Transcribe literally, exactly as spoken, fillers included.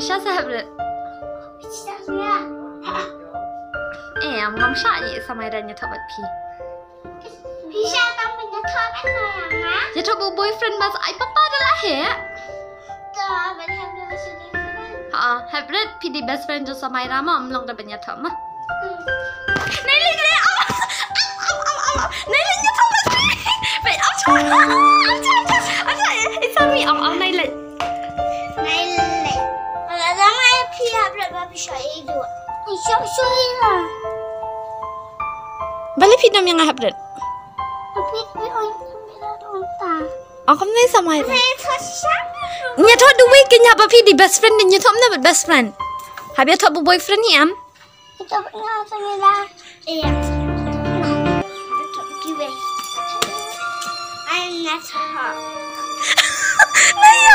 Shisha sa hapdeng. Shisha sa ya. Eh, am ngam shah ïa Samaira ïathoh bad phi. Shisha tang ban ïathoh bad Samaira ma. Ïathoh bad boyfriend bas ai papa da la he. To ban hapdeng shisha. Ha, hapdeng phi dei best friend jong Samaira ma, am long da ban ïathoh ma. Nai leh, nai leh, am, am, am, am, am. Nai leh, nai leh, nai leh. Wait, am, am, am, am, am, am, am, am, am, am, am, nai leh. Nai leh. Ala dang ai phi hapdeng ba phi shu i du. Shu, shu i la. Balei phi dom ïa nga hapdeng? Phi, phi, oi, phi la dom ta. Ong kumne Samaira. Nai leh, shisha. Ïathoh duwai kein haba phi dei best friend, ïathoh kumne bad best friend. Haba ïathoh bad boyfriend hi am. Ito nga sa mila. Iya. Ito kiwei. I'm not hot. Nai ïa